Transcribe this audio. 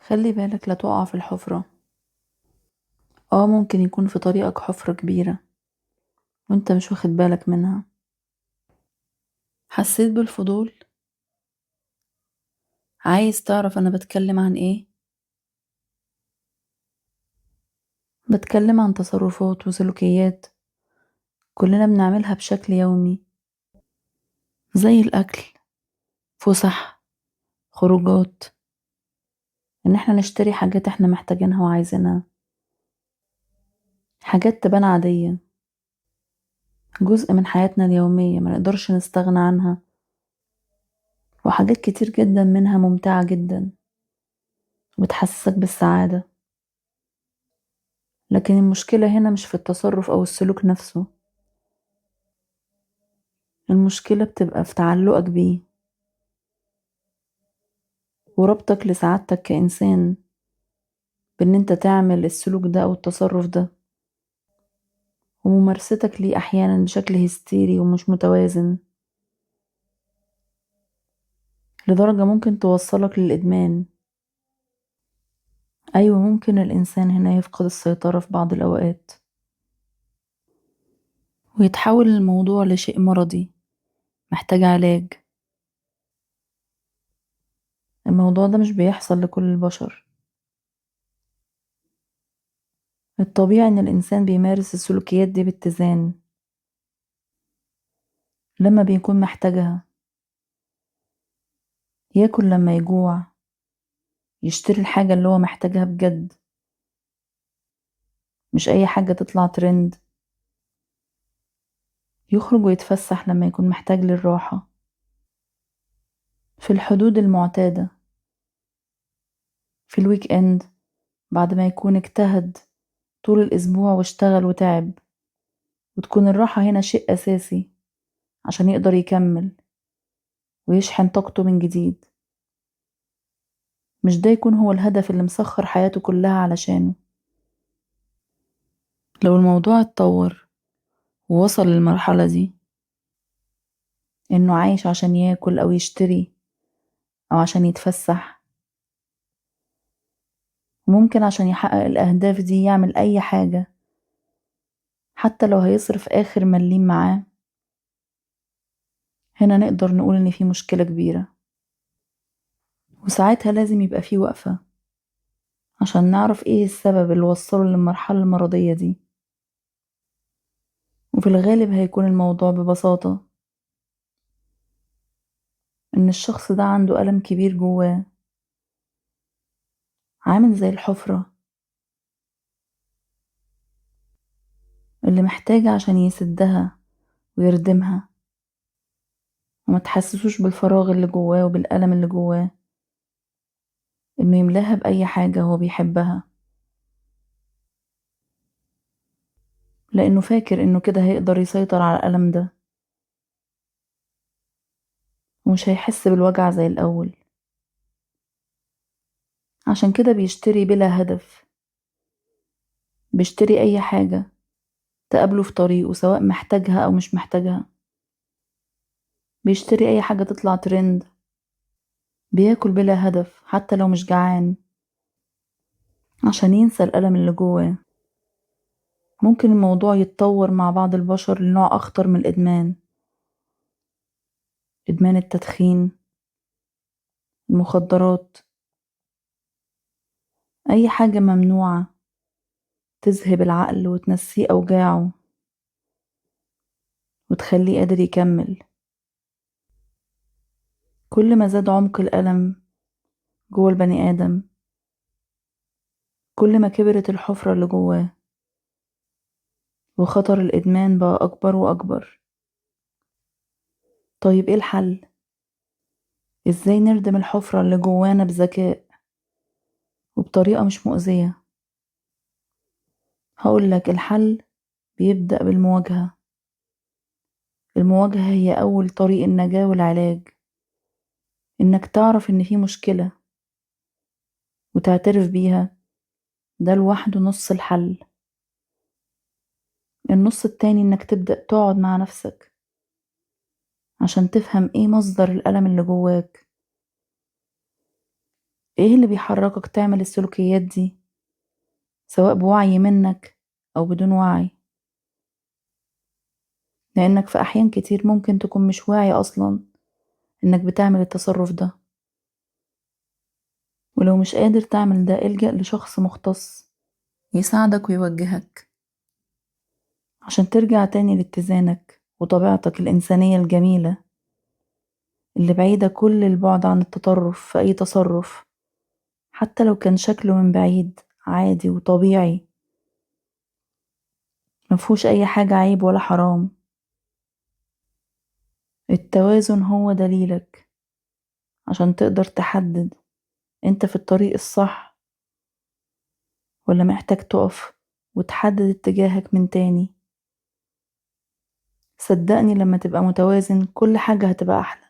خلي بالك لا تقع في الحفرة. ممكن يكون في طريقك حفرة كبيرة وانت مش واخد بالك منها. حسيت بالفضول؟ عايز تعرف انا بتكلم عن ايه؟ بتكلم عن تصرفات وسلوكيات كلنا بنعملها بشكل يومي، زي الاكل، فسح، خروجات، ان احنا نشتري حاجات احنا محتاجينها وعايزينها، حاجات تبان عادية، جزء من حياتنا اليومية ما نقدرش نستغنى عنها، وحاجات كتير جدا منها ممتعة جدا وبتحسسك بالسعادة. لكن المشكلة هنا مش في التصرف أو السلوك نفسه، المشكلة بتبقى في تعلقك بيه وربطك لسعادتك كإنسان بإن انت تعمل السلوك ده أو التصرف ده، وممارستك ليه أحيانا بشكل هستيري ومش متوازن لدرجة ممكن توصلك للإدمان. أيوة، ممكن الإنسان هنا يفقد السيطرة في بعض الأوقات ويتحول الموضوع لشيء مرضي محتاج علاج. الموضوع ده مش بيحصل لكل البشر. الطبيعي إن الإنسان بيمارس السلوكيات دي باتزان لما بيكون محتاجها، ياكل لما يجوع، يشتري الحاجة اللي هو محتاجها بجد، مش أي حاجة تطلع ترند، يخرج ويتفسح لما يكون محتاج للراحة في الحدود المعتادة، في ال weekend بعد ما يكون اجتهد طول الأسبوع واشتغل وتعب، وتكون الراحة هنا شيء أساسي عشان يقدر يكمل ويشحن طاقته من جديد. مش ده يكون هو الهدف اللي مسخر حياته كلها علشانه. لو الموضوع اتطور ووصل للمرحلة دي، إنه عايش عشان ياكل أو يشتري أو عشان يتفسح، ممكن عشان يحقق الأهداف دي يعمل أي حاجة حتى لو هيصرف آخر مليم معاه، هنا نقدر نقول إن في مشكلة كبيرة، وساعتها لازم يبقى في وقفة عشان نعرف إيه السبب اللي وصله للمرحلة المرضية دي. وفي الغالب هيكون الموضوع ببساطة إن الشخص ده عنده ألم كبير جواه، عامل زي الحفرة اللي محتاجة عشان يسدها ويردمها وما تحسسوش بالفراغ اللي جواه وبالألم اللي جواه، إنه يملاها بأي حاجة هو بيحبها، لأنه فاكر إنه كده هيقدر يسيطر على الألم ده ومش هيحس بالوجع زي الأول. عشان كده بيشتري بلا هدف، بيشتري أي حاجة تقابله في طريقه سواء محتاجها أو مش محتاجها، بيشتري أي حاجة تطلع ترند، بياكل بلا هدف حتى لو مش جعان عشان ينسى الألم اللي جواه. ممكن الموضوع يتطور مع بعض البشر لنوع أخطر من الإدمان، إدمان التدخين، المخدرات، أي حاجة ممنوعة تذهب العقل وتنسيه أوجاعه وتخليه قادر يكمل. كل ما زاد عمق الألم جوه البني آدم، كل ما كبرت الحفرة اللي جواه وخطر الإدمان بقى أكبر وأكبر. طيب إيه الحل؟ إزاي نردم الحفرة اللي جوانا بذكاء وبطريقة مش مؤذية؟ هقولك الحل بيبدأ بالمواجهة. المواجهة هي أول طريق النجاة والعلاج، إنك تعرف إن في مشكلة وتعترف بيها، ده لوحده نص الحل. النص التاني إنك تبدأ تقعد مع نفسك عشان تفهم إيه مصدر الألم اللي جواك، ايه اللي بيحركك تعمل السلوكيات دي، سواء بوعي منك أو بدون وعي؟ لأنك في أحيان كتير ممكن تكون مش واعي أصلا إنك بتعمل التصرف ده. ولو مش قادر تعمل ده، الجأ لشخص مختص يساعدك ويوجهك عشان ترجع تاني لاتزانك وطبيعتك الإنسانية الجميلة اللي بعيدة كل البعد عن التطرف في أي تصرف، حتى لو كان شكله من بعيد عادي وطبيعي، مفهوش أي حاجة عيب ولا حرام. التوازن هو دليلك عشان تقدر تحدد انت في الطريق الصح ولا محتاج تقف وتحدد اتجاهك من تاني. صدقني لما تبقى متوازن كل حاجة هتبقى أحلى.